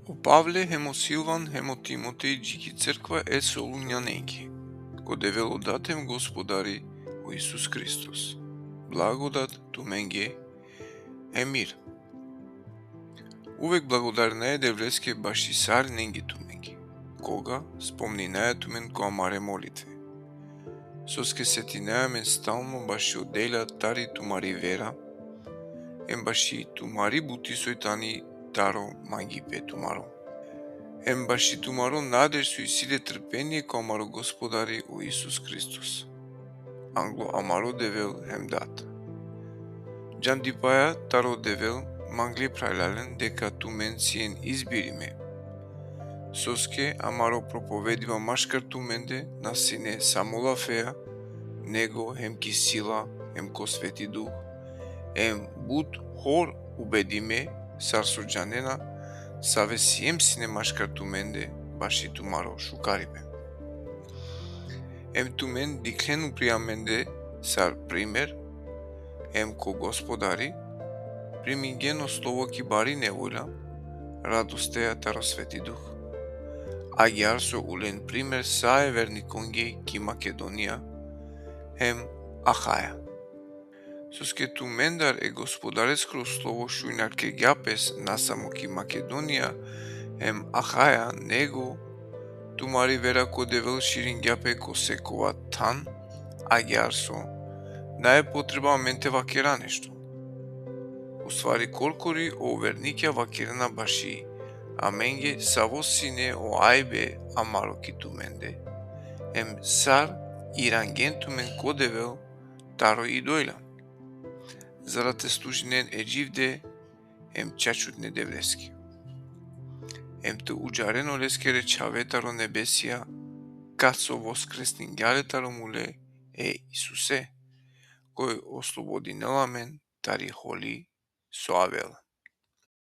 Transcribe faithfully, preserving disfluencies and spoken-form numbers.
O Pavle hem o Silvan hem o Timotej dži ki crkva e Solunjanengi, ko Devel o Dat hem Gospodari o Isus Hristos. Blagodat tumenge hem mir. Uvek blagodarinaja e Devleske baši sarinenge tumenge, koga spomninaja tumen ko amare molitve. Soske setinaja amen stalno baši o dela tari tumari vera, hem baši tumari buti soj tani taro mangipe tumaro, hem baši tumaro nadež soj isi le trpenie ko amaro Gospodari o Isus Hristos, anglo amaro Devel hem Dat. Džandipaja taro Devel, mangle phralalen, deka tumen sien izbirime. Soske amaro propovediba maškar tumende na sine samo lafea, nego hem ki sila, hem ko Sveti Duh, hem but hor ubedime, sar so džanena, save siem sine maškar tumende baši tumaro šukaripe. Hem tumen dikhlen upri amende sar primer, hem ko Gospodari, primingen o slovo ki bari nevolja, radosteja taro Sveti Duh. Agjaar so ulen primer sa e vernikonge ki Makedonija hem Ahaja. Soske tumendar e Gospodareskoro slovo šunjarkegja pes na samo ki Makedonija hem Ahaja, nego tumari vera ko Devel širingja pe ko sekova than, agjaar so nae potreba amen te vakera nešto. Ustvari, korkori o vernikja vakerena baši amenge savo sine o ajbe amaro ki tumende, hem sar irangjen tumen ko Devel taro idolja, za da te služinen e dživde hem čačutne Devleske, hem te udžaren oleskere čhave taro nebesija, kad so voskresningja le taro mule e Isuse, koj oslobodinela amen tari holi so avela.